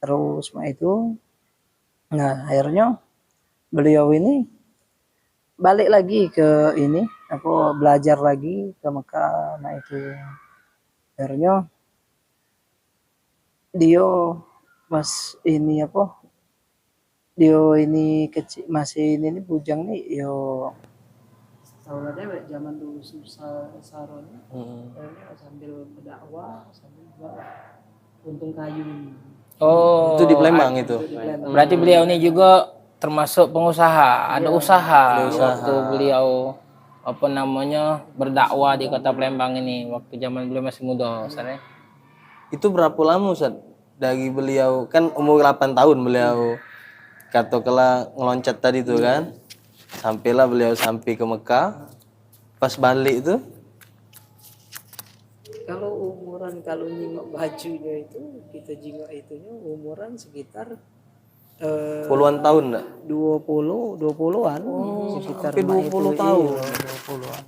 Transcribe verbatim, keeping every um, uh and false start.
Terus mak itu, nah, akhirnyo beliau ini balik lagi ke ini, apo, belajar lagi ke Mekah, nah itu. Akhirnyo dio mas ini apo, dio ini kecik, masih ini ni, bujang ni, yo, tau lah dewek zaman dulu susah saro ni. Akhirnyo sambil berdakwah sambil buat untung kayu ni. Oh. Itu di Palembang itu. Itu di Palembang. Berarti beliau ni juga termasuk pengusaha, ada usaha Ada usaha. Waktu beliau apa namanya berdakwah di kota Palembang ini waktu zaman beliau masih muda misalnya. Itu berapa lama, Ustaz? Dari beliau, kan umur delapan tahun beliau, katakanlah, ngeloncat tadi tu kan, sampailah beliau sampai ke Mekah. Pas balik tu, kalau umuran, kalau nyingok bajunya itu, kita jingok itunya, umuran sekitar eh, Puluhan tahun dak? Dua puluh, dua puluhan, sekitar Sampai mak dua puluh itu, tahun. Iya, dua puluhan.